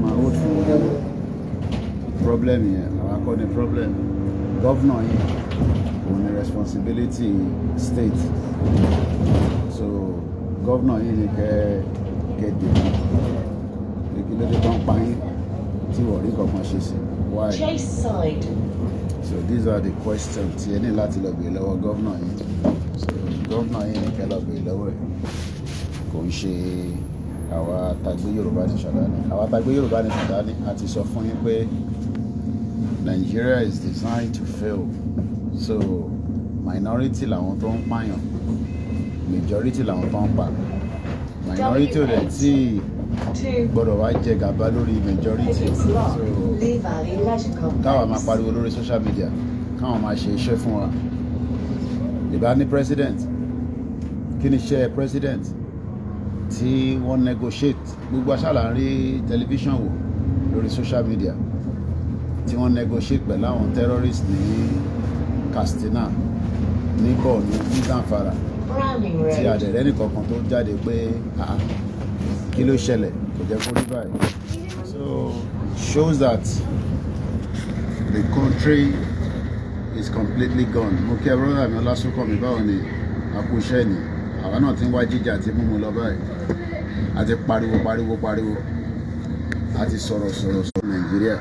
máa hold fún problem yẹn. Àwa kọ́ ni problem. Governor yìí, òun ni responsibility state. So governor yìí ni kẹ́ dènà pé kí ló dé tó ń pa yín tí wọ́n rí kankan ṣe sí. Why? Chase side. So these are the questions tí ẹ ní láti lọ béèrè lọ́wọ́ governor yìí. So governor yìí ní kẹ́ lọ béèrè lọ́wọ́ ẹ̀. Kò ń ṣe àwa tagbé Yorùbá Nation dání. Àwa tagbé Yorùbá Nation dání, a ti sọ fún yín pé Nigeria is designed to fail. So minority làwọn tó ń pààyàn, majority làwọn tó ń pa. Minority ò dẹ̀ tí 2. gbọ́dọ̀ wá jẹ gàba lórí majority. Higgins Lock. So Lee Valley Leisure Complex. káwa máa pariwo lórí social media, káwọn máa ṣe iṣẹ́ fún wa. Ìbá ní president, kí ni iṣẹ́ president tí wọ́n negotiate? Gbogbo aṣáàlà ń rí tẹlifíṣàn wò lórí social media tí wọ́n negotiate pẹ̀lú àwọn terrorists ní Katsina, ní Borno, ní Zamfara, Browning tí Road. adẹ̀rẹ́ nìkankan tó jáde pé, "Ah, kí ló ṣẹlẹ̀? Kò jẹ́ kó rí báyìí." So shows that the country is completely gone. Mo kí ẹ, brother mi Ọlásùnkànmí. Báwo ni? Àkúṣẹ́ ni àwa náà ti ń wá jíjà àti mímu lọ báyìí. A ti pariwo, pariwo, pariwo, a ti sọ̀rọ̀, sọ̀rọ̀, sọ̀rọ̀. Nàìjíríà,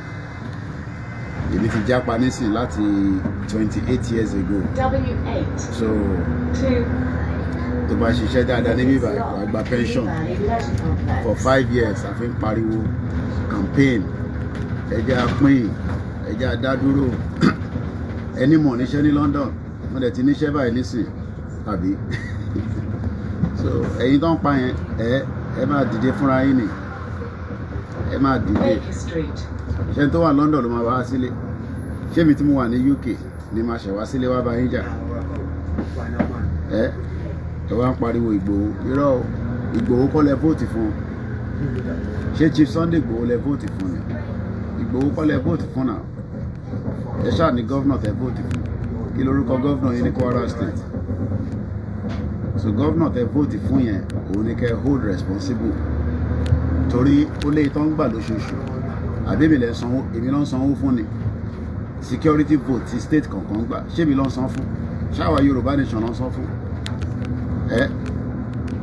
èmi ti jápa nísìn láti 28 years ago. W8. So 2. tó bá ṣiṣẹ́ dáadáa níbí báyìí, wàá gba pension Lee Valley Leisure Complex. For 5 years a fi ń pariwo campaign, ẹ jẹ́ á pín, ẹ jẹ́ á dá dúró. Ẹni mọ̀ níṣẹ́ ní London, wọ́n dẹ̀ ti níṣẹ́ báyìí nísìn tàbí. So ẹ̀yin tó ń pa yẹn, ẹ máa dìde fúnra yín ni, ẹ máa dìde. Baker Street. Ṣé tó wà London ló máa wá sílé? Ṣé mi tí mo wà ní UK ni máa ṣẹ̀ wá sílé wá bá yín jà? Ẹ wá ń pariwo Ìgbòho. Irọ́ o, Ìgbòho kọ́ lẹ vote fún. Ṣé Chief Sunday Ìgbòho lẹ vote fún ni? Ìgbòho kọ́ lẹ vote fún náà. Ẹ ṣáà ní governor tẹ vote fún. Kí lorúkọ governor yín ní Kwara State? So governor tẹ vote fún yẹn, òun ni kẹ́ hold responsible, torí ó lé tó ń gbà lóṣooṣù. Àbí èmi lẹ sanwó? Èmi ló ń sanwó fún ni security vote ti state kọ̀ọ̀kan gbà. Ṣé èmi ló ń san fún? Ṣáwa Yorùbá Nation ló ń san fún ẹ?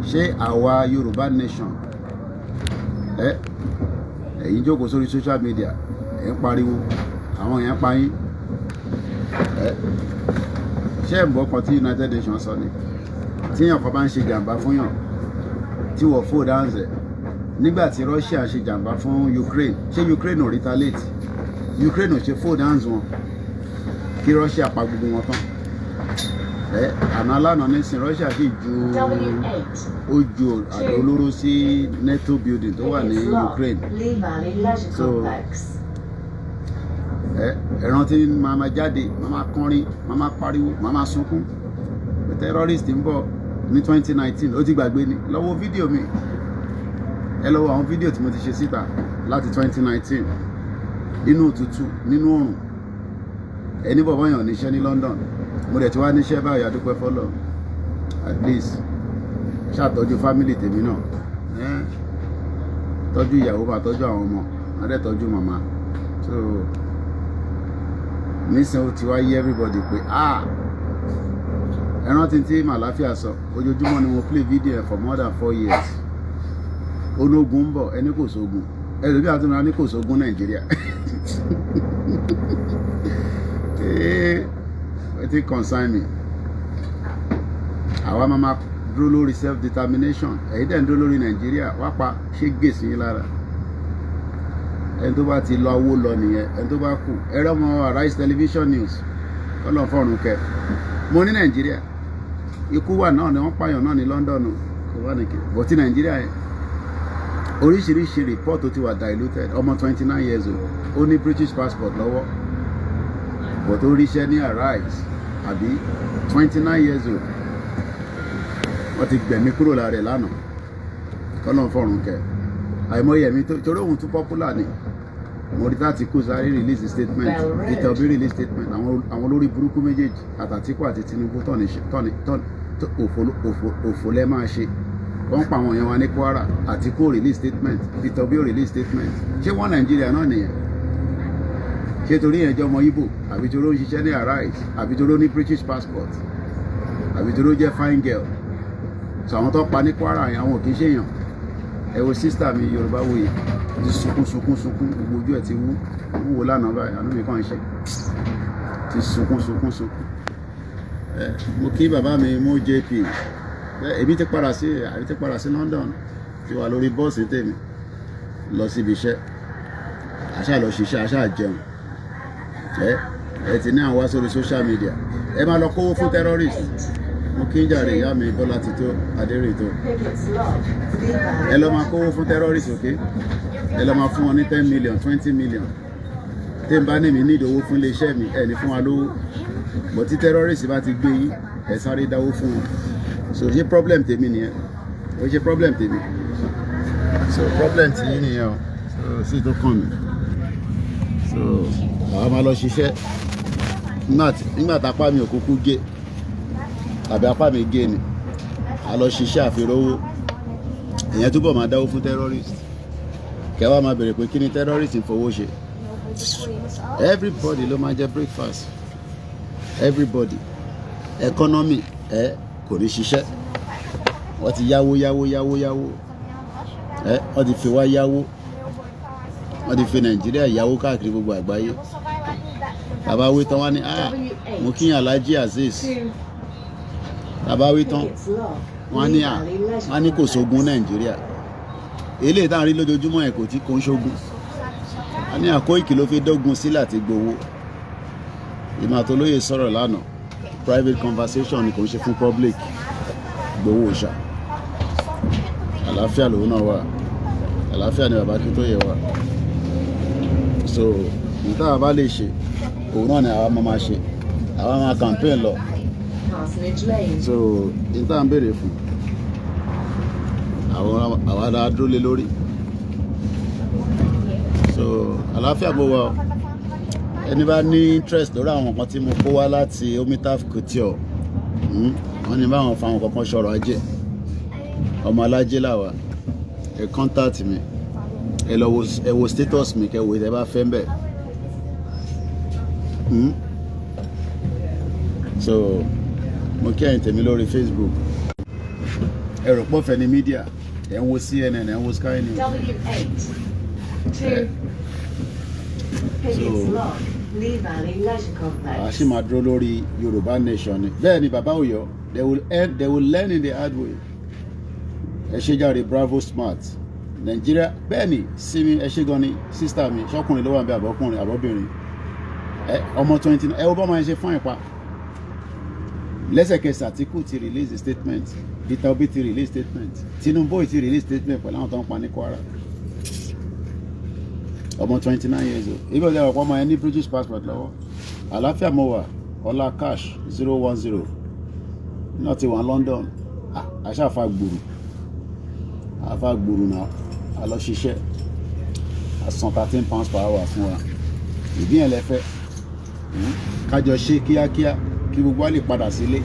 Ṣé àwa Yorùbá Nation? Ẹ ẹ̀yin jókòó sórí social media, ẹ̀ ń pariwo, àwọn èèyàn pa yín. Ẹ ṣé ẹ̀ ń bọ́ kan tí United Nations sọ ni? Tíyàn kan bá ń ṣe jàǹbá fún yàn, tí wọ́n fold hands ẹ̀. Nígbà tí Russia ṣe jàǹbá fún Ukraine, ṣé Ukraine ò retaliate? Ukraine ò ṣe fold hands wọn kí Russia pa gbogbo wọn tán? Ẹ àná lánàá nísìn, Russia sì ju W8. ó ju àdó olóró sí NATO building tó wà ní Higgins Lock. Ukraine. Lee Valley Leisure Complex. Ẹ rántí, máa ma jáde, máa ma kọrin, máa ma pariwo, máa ma sunkún pé terrorist ń bọ̀ ní 2019. Ó ti gbàgbé ni. Lọ wo fídíò mi, ẹ lọ wo àwọn fídíò tí mo ti ṣe síta láti 2019, nínú òtútù, nínú òrùn. Ẹni bọ̀bọ̀ yàn níṣẹ́ ní London, mo dẹ̀ ti wá níṣẹ́ báyìí, adúpẹ́ fọ́lọ́. At least ṣàtọ́jú family tèmi náà, tọ́jú ìyàwó, bá tọ́jú àwọn ọmọ, má dẹ̀ tọ́jú màmá. So nísìnyí, ó ti wá yé everybody pé, ah, ẹ rántí tí Màláfíà sọ. Ojoojúmọ́ ni mo play video for more than 4 years. Ológun ń bọ̀, ẹni kò sógun. Ẹlòmíì àti mìíràn ní kò sógun Nàìjíríà. Wetin concern me? Àwa máa ma dúró lórí self determination, ẹ̀yin dẹ̀ ń dúró lórí Nàìjíríà. Wá pa ṣé gèsè yín lára. Ẹni tó bá ti lọ, owó lọ nìyẹn. Ẹni tó bá kù, ẹ̀rọ ọmọ Arise Television News, kọ́lọ̀ fọ́ọ̀rùn kẹ. Mo ní Nàìjíríà, ikú wà náà ni wọ́n pààyàn náà ní London. Kò wá ní kí bọ́ tí Nàìjíríà yẹn, oríṣiríṣi report tó ti wà diluted. Ọmọ 29 years old, ó ní British passport lọ́wọ́, but ó ríṣẹ́ ní Arise, àbí? 29 years old, wọ́n ti gbẹ̀mí kúrò lára ẹ̀ lánàá. Kọ́lọ̀ fọ̀rùn kẹ. Àìmọye ẹ̀mí torí òun tún popular ni. Mo rí láti kó sáré release statement. Peter Obi release statement. Àwọn olórí burúkú méjèèjì, àtàtìkù àti Tinubu, tọ́ni òfò lẹ́ máa ṣe. Wọ́n pa àwọn èèyàn wa ní Kwara. Àtíkù ò release statement, Peter Obi ò release statement. Ṣé wọ́n Nàìjíríà náà nìyẹn? Ṣé torí yẹn jẹ́ ọmọ Igbo, àbí torí ó ń ṣiṣẹ́ ní Arise, àbí torí ó ní British passport, àbí torí ó jẹ́ fine girl? So àwọn tó pa ní Kwara yẹn, àwọn ò kì í ṣèyàn. Ẹ wo sister mi Yorùbá wòye ti sunkún sunkún sunkún, gbogbo ojú ẹ̀ ti wú wúwo lánàá báyìí. Àánú mi kàn ń ṣe, ti sunkún sunkún sunkún. Ẹ mo kí bàbá mi mú JP. Èmi ti padà sí, àbí ti padà sí London, ti wà lórí bọ́ọ̀sì tèmi lọ síbi iṣẹ́. Àṣà lọ ṣiṣẹ́, àṣà jẹun. Ẹ ti ní àwọn wá sórí social media, ẹ máa lọ kówó fún terrorist. Mo kí ń jàre ìyá mi Bọ́lá Tító Adérètò. Pickett's Lock, Lee Valley. Ẹ lọ máa kówó fún terrorist, ok? Ẹ lọ máa fún wọn ní 10 million, 20 million. Tí n bá ní mi ní ìdòwò fún iléeṣẹ́ mi, ẹ ní fún wa lówó bọ̀. Tí terrorist bá ti gbé yín, ẹ sáré dáwó fún wọn. So ṣé problem tèmi nìyẹn? Ó ṣe problem tèmi. So problem tí yín nìyẹn o. So sí tó kàn mí. So àwa máa lọ ṣiṣẹ́ nígbà tápá mi ò kúkú gé, àbí apá mi gé ni. A lọ ṣiṣẹ́ àfirówó, ìyẹn túbọ̀ máa dáwó fún terrorist. Kẹwàá máa bèrè pé kí ni terrorist ń fowó ṣe. Everybody ló máa jẹ breakfast, everybody. Economy ẹ kò ní ṣiṣẹ́. Wọ́n ti yáwó yáwó yáwó yáwó. Ẹ wọ́n ti fi wá yáwó, wọ́n ti fi Nàìjíríà yáwó káàkiri gbogbo àgbáyé. Bàbá wí tán, wá ní, ah, mo kí Alhaji Azeez. 2 Bàbá wí tán, Pickett's Lock, wọ́n ní à Lee Valley Leisure wọ́n ní kò sógun Complex. Nàìjíríà. Eléyìí tá à ń rí lójoojúmọ́ ẹ̀ kò tí kò ń ṣógun. A ní Àkóìkì ló fi dógun sílẹ̀ àti gbowó. Ìmọ̀ àtolóye sọ̀rọ̀ lánàá, private conversation ni, kò ń ṣe fún public. Gbowó ṣá, àlàáfíà lòun náà wà, àlàáfíà ni bàbá Akíntóyè wà. So ní táwa bá lè ṣe, òun náà ni àwa máa ṣe, àwa máa campaign lọ. Parsonage Lane. So ní táwa ń béèrè fún, àwọn àwa la dúró lé lórí. So àlàáfíà bó wa o. Ẹni bá ní interest lórí àwọn nǹkan tí mo kó wá láti Omitaf Couture, wọ́n ní báwọn fa àwọn kankan sọ̀rọ̀ ajé, ọmọ alájé làwà. Ẹ contact mi, ẹ lọ wo, ẹ wo status mi, kẹ wo ẹ bá fẹ́ ń bẹ̀. So mo kí ẹ̀yin tèmi lórí Facebook. Ẹ rò pọ̀fẹ́ ní media, ẹ̀ ń wo CNN, ẹ̀ ń wo Sky News. W8 2 Pickett's Lock, Lee Valley Leisure A Complex. sì máa dúró lórí Yorùbá nation ni. Bẹ́ẹ̀ ni bàbá Ọ̀yọ́, they will learn in the hard way. Ẹ ṣe jàre, Bravo Smart Nàìjíríà. Bẹ́ẹ̀ ni sinmi, ẹ ṣe gan ni sister mi. Ṣọkùnrin ló wà níbẹ̀, àbọ̀kùnrin, àbọ̀bìnrin? Ẹ ọmọ 29, ẹ wo bọ́ máa ń ṣe fún ìpa. Lẹ́sẹ̀kẹsẹ̀, Àtíkù ti release the statement, Peter Obi ti release statement, Tinubu ti release statement pẹ̀lú àwọn tó ń pa ní Kwara. Ọmọ 29 years old, ibi ọ̀dẹ̀ ọ̀pọ̀ ọmọ yẹn ní British passport lọ́wọ́. Àlàáfíà mo wà. Ọlá Cash 010 náà ti wà ní London. Ah, àṣàfà gbùrù, àfà gbùrù náà. A lọ ṣiṣẹ́, a san £13 per hour fún wa. Ìbí yẹn lẹ fẹ́ kájọ ṣe kíákíá kí gbogbo wa lè padà sílé.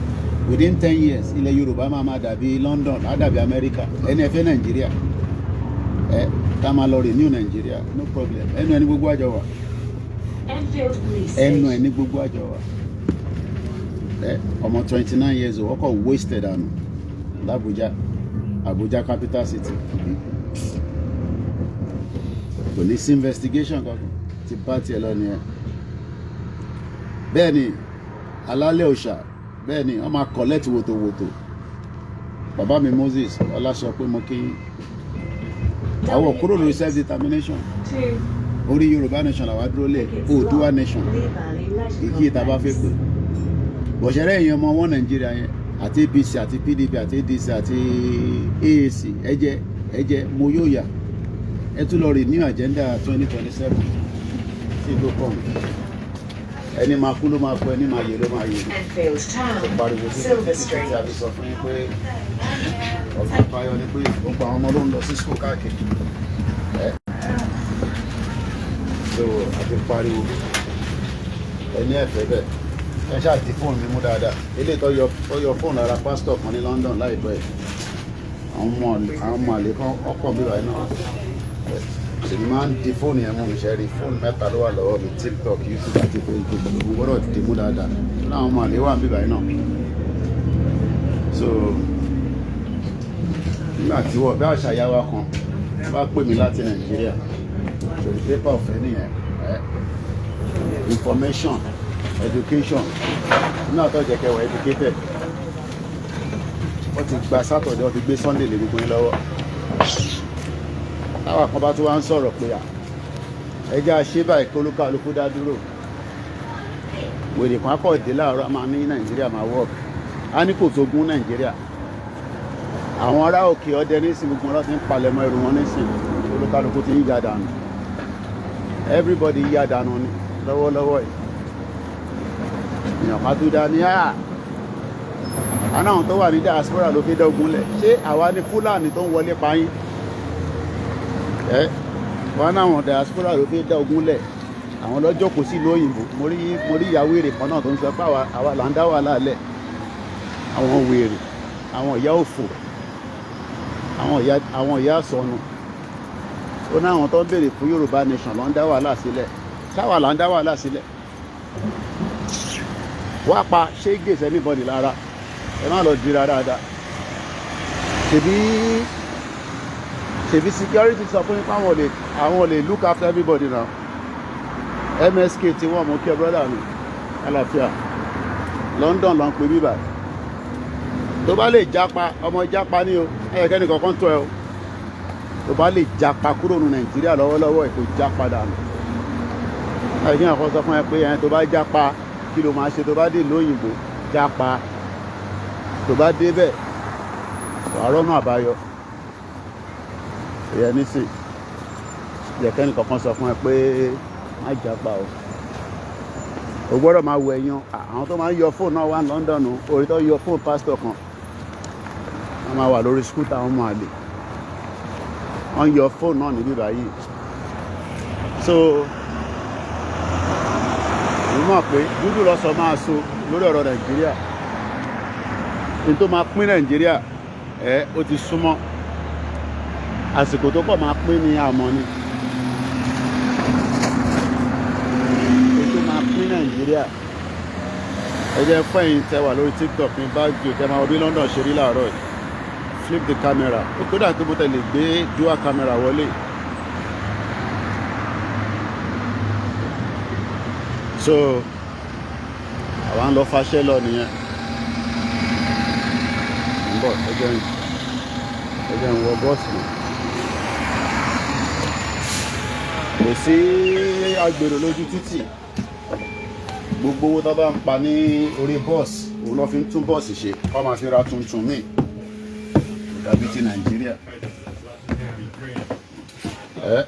Within 10 years, ilẹ̀ Yorùbá máa ma dàbí London, á dàbí Amẹ́ríkà. Ẹni ẹ fẹ́ Nàìjíríà, ẹ ká máa lọ renew Nàìjíríà, no problem. Ẹnu ẹni gbogbo àjọ wà. Enfield Police Ẹnu ẹ Station. ní gbogbo àjọ wà. Ẹ ọmọ 29 years old, ọkọ̀ wasted àná l'Abuja, Abuja capital city. Kò ní sí investigation kankan, ti bá tiẹ̀ lọ nìyẹn. Bẹ́ẹ̀ ni alálẹ̀ òòṣà, bẹ́ẹ̀ ni wọ́n máa collect wòtòwòtò. Bàbá mi Moses Ọláṣọ pé mo kí yín. Àwọn kúrò lórí self determination. 2 Orí Yorùbá nation làwa dúró lé, Pickett's Oòduà Lock, nation. Lee Valley Leisure Ìkí ìta bá fẹ́ Complex. pé bọ̀ṣẹ̀rẹ̀ èèyàn ọmọ wọn Nàìjíríà yẹn, àti APC, àti PDP, àti ADC, àti AAC, ẹjẹ ẹjẹ mo yóò yà. Ẹ tún lọ renew agenda 2027 tí ló kàn. Ẹni máa kú ló máa kú, ẹni máa yè ló máa yè. Enfield Town, Pariwo títí Silver títí Street. tí a fi sọ fún yín pé ọ̀gbìn àbáyọ ni pé gbogbo àwọn ọmọ ló ń lọ sí school káàkiri ẹ. So àti pariwo ẹni ẹ̀fẹ́ bẹ́ẹ̀. Ẹ ṣáà ti fóònù mi mú dáadáa. Eléyìí tó yọ fóònù ara pásítọ̀ kan ní London láìpẹ́ yìí. Àwọn ọmọ àlè kan ọkọ̀ mi báyìí náà. Èmi máa ń di fóònù yẹn mú mi ṣe rí. Fóònù mẹ́ta ló wà lọ́wọ́ mi: TikTok, YouTube àti Facebook. Mo gbọ́dọ̀ dì mú dáadáa. Ní àwọn ọmọ àlè wà níbí báyìí náà. So nígbà tí wọ́n bí àṣà ìyá wa kan bá pè mí láti Nàìjíríà, sórí pépà ọ̀fẹ́ nìyẹn ẹ, information, education, nígbà tó jẹ́ kẹwàá educated, wọ́n ti gba Saturday, wọ́n ti gbé Sunday lé gbogbo yín lọ́wọ́. Táwa kan bá tún wá ń sọ̀rọ̀ pé à ẹ jẹ́ àṣẹ báyìí, kí olúkálukú dá dúró, wèrè kan kọ̀ dé láàárọ̀, a máa ní Nàìjíríà máa work, á ní kò sógun Nàìjíríà. Àwọn ará òkè ọdẹ nísìn, gbogbo wọn ti ń palẹ̀mọ́ ẹrù wọn nísìn. Olúkálukú ti ń ya dànù, everybody ya dànù ni lọ́wọ́lọ́wọ́ yìí. Èèyàn kan tó dá ní à anáwọn tó wà ní diaspora ló fi dọ́gun lẹ̀. Ṣé àwa ní Fúlàní tó ń wọlé pa yín ẹ? Wọn náwọn diaspora ló fi dá ogun lẹ̀, àwọn lọ́jọ́ kò sí ìlú òyìnbó. Mo rí ìyàwó èrè kan náà tó ń sọ pé àwa là ń dá wàhálà lẹ̀. Àwọn wèrè, àwọn ìyá òfò, àwọn ìyá sọnù. Ó ní àwọn tó ń béèrè fún Yorùbá nation ló ń dá wàhálà sílẹ̀. Ṣáwa là ń dá wàhálà sílẹ̀? Wá pa ṣé gèsè anybody lára. Ẹ má lọ dira dáadáa. Ṣebí security sọ fún yín pé àwọn lè look after everybody now. MSK tí wọ́n mú kí ẹ, brother mi, àlàáfíà. London ló ń pè bíbà. Tó bá lè jápa, ọmọ jápa ní o, ẹ kẹ́ni kankan tó ẹ o. Tó bá lè jápa kúrò ní Nàìjíríà lọ́wọ́lọ́wọ́ ẹ̀, kò jápa dànù. Ẹ kí nǹkan sọ fún ẹ pé ẹ tó bá jápa, kí ló máa ṣe tó bá dé ìlú òyìnbó? Jápa, tó bá débẹ̀, wàá rọ́nà àbáyọ. Ìyẹn nísìn yẹ kẹ́ni kankan sọ fún ẹ pé má jápa o, o gbọ́dọ̀ máa wọ ẹ̀yàn. Àwọn tó máa ń yọ fóònù náà wà ní London o. Orí tó yọ fóònù pásítọ̀ kan, wọ́n máa wà lórí scooter. Àwọn ọmọ àlè, wọ́n yọ fóònù náà níbí báyìí. So èmi mọ̀ pé dúdú lọ́sọ̀ máa so lórí ọ̀rọ̀ Nàìjíríà ní tó máa pín Nàìjíríà ẹ. Ó ti súnmọ́ àsìkò tó pọ̀ máa pín ní àmọ́ ni ètò máa pín Nàìjíríà. Ẹ jẹ́ fún ẹ̀yin tẹ́ wà lórí TikTok ní báàgì, tẹ́ máa wọ bí London ṣe rí láàárọ̀ yìí. Flip the camera. Ó kódà tó bó tẹ̀ lè gbé dual camera wọlé. So àwa ń lọ fàṣẹ lọ nìyẹn. Ń bọ̀, ẹ jẹ́ ń wọ bọ́ọ̀sì náà. Kò sí agbèrò lójú títì. Gbogbo owó tó bá ń pa ní orí bọ́ọ̀sì, òun ló fi ń tún bọ́ọ̀sì ṣe, kọ́ máa fi ra tuntun míì. Kò dàbí ti Nàìjíríà. Ẹ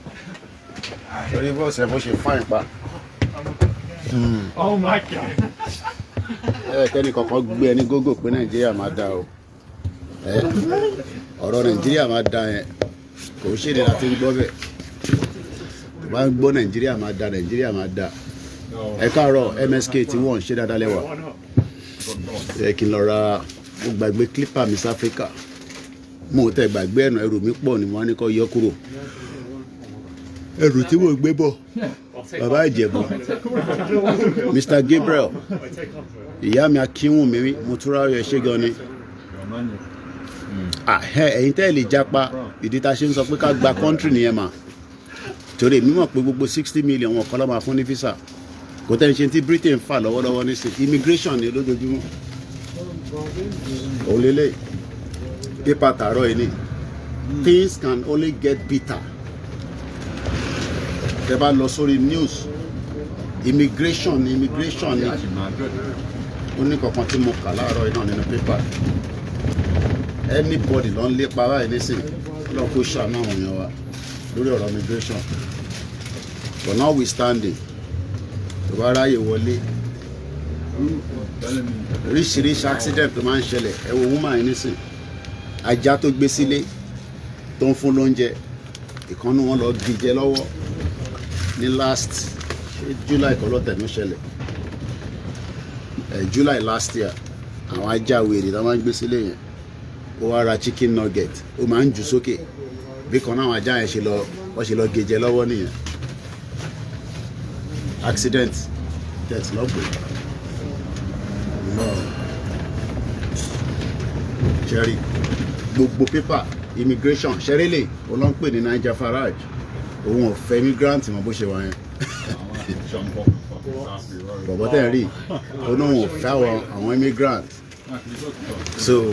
orí bọ́ọ̀sì ẹ bó ṣe fine pa. Oh my God. Ẹ kẹ́ni kankan gbé ẹni gógó pé Nàìjíríà máa dá o. Ẹ ọ̀rọ̀ Nàìjíríà máa dá yẹn, kò ń ṣèlè láti ń gbọ́ bẹ́ẹ̀. Tó bá ń gbọ́ Nàìjíríà máa dá, Nàìjíríà máa dá. Ẹ káàárọ̀, MSK tí wọ́n ń ṣe dáadáa lẹ́wà. Ẹ kí n lọ ra, mo gbàgbé clipper mi sí Áfíríkà. Mo tẹ gbàgbé ẹnu, ẹrù mi pọ̀ ni mo wá ní kó yọ kúrò, ẹrù tí mo gbé bọ̀. Bàbá Ìjẹ̀bú, Mr Gabriel, ìyá mi Akínwùmí, mo túra ẹ ṣé gan ni. Ẹ̀yin tẹ́ ẹ lè japa, ìdí tá a ṣe ń sọ pé ká gba country nìyẹn mà, torí èmi mọ̀ pé gbogbo 60 million wọn kọ́ ló máa fún ní visa. Kò tẹ́ ń ṣe tí Britain fà lọ́wọ́lọ́wọ́ ní sí immigration ní lójoojúmọ́. Òun lélẹ̀ pépà tààrọ̀ yìí ni things can only get bitter. Tẹ́ bá lọ sórí news, immigration ni, immigration ni. Ó ní kankan tí mo kà láàárọ̀ yìí náà nínú pépà, anybody ló ń lépa báyìí nísìnyí. Ọlọ́run kó ṣàánú àwọn èèyàn wa lórí ọ̀rọ̀ immigration. But notwithstanding, tó bá ráyè wọlé, oríṣiríṣi accident tó máa ń ṣẹlẹ̀. Ẹ wo woman yìí nísìn, ajá tó gbé sílé tó ń fún lóúnjẹ, ìkànnì wọn lọ gíjẹ lọ́wọ́ ní last, ṣé July kọ́ lọ́tẹ̀ ló ṣẹlẹ̀ ẹ̀, July last year. Àwọn ajá wèrè tó máa ń gbé sílé yẹn. Ó wá ra chicken nugget, ó máa ń jù sókè. Bí kan náà àwọn ajá yẹn ṣe lọ, wọ́n ṣe lọ gé jẹ lọ́wọ́ nìyẹn. Accident death lọ́pẹ́ lọ. Ṣẹ́rí gbogbo paper immigration ṣẹ́rí lè olóńpè ní Nigel Farage, òun ò fẹ́ immigrant mọ́ bó ṣe wà yẹn. Jump off the fucking Southbury Road. Bọ̀bọ̀ tẹ̀ ń rí, ó ní òun ò fẹ́ àwọn immigrant. So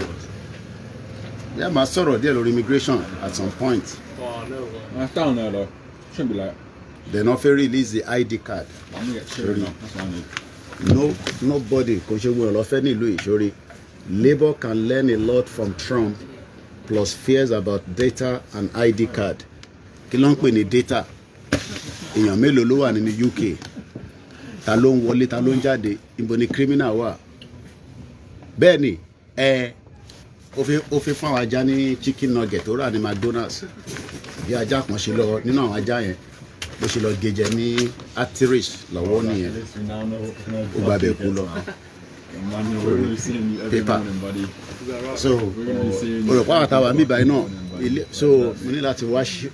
yà máa sọ̀rọ̀ díẹ̀ lórí immigration at some point. That's down there though. Shouldn't be like. They no fit release the ID card. I'm gonna get chewing now. That's what I need. No, nobody kò ṣe gbọ́dọ̀ lọ fẹ́ nílùú ìṣòrí. Labour can learn a lot from Trump, plus fears about data and ID card. Kí ló ń pè ní data? Èèyàn mélòó ló wà nínú UK? Ta ló ń wọlé? Ta ló ń jáde? Ibo ni criminal wà? Bẹ́ẹ̀ ni ẹ ó fi fún àwọn ajá ní chicken nugget tó rà ní McDonald's. Bí ajá kan ṣe lọ nínú àwọn ajá yẹn, bó ṣe lọ gé jẹ ní arteries lọ́wọ́ nìyẹn. At least we now know what kind of Ó gbàbẹ̀ kú lọ. Emmanuel, we're gonna be seeing you every Paper. morning, buddy. So We're gonna be seeing you o rò pé àwọn táwa every bíbáyìí náà morning, buddy. ilé, so mo ní láti wá ṣe.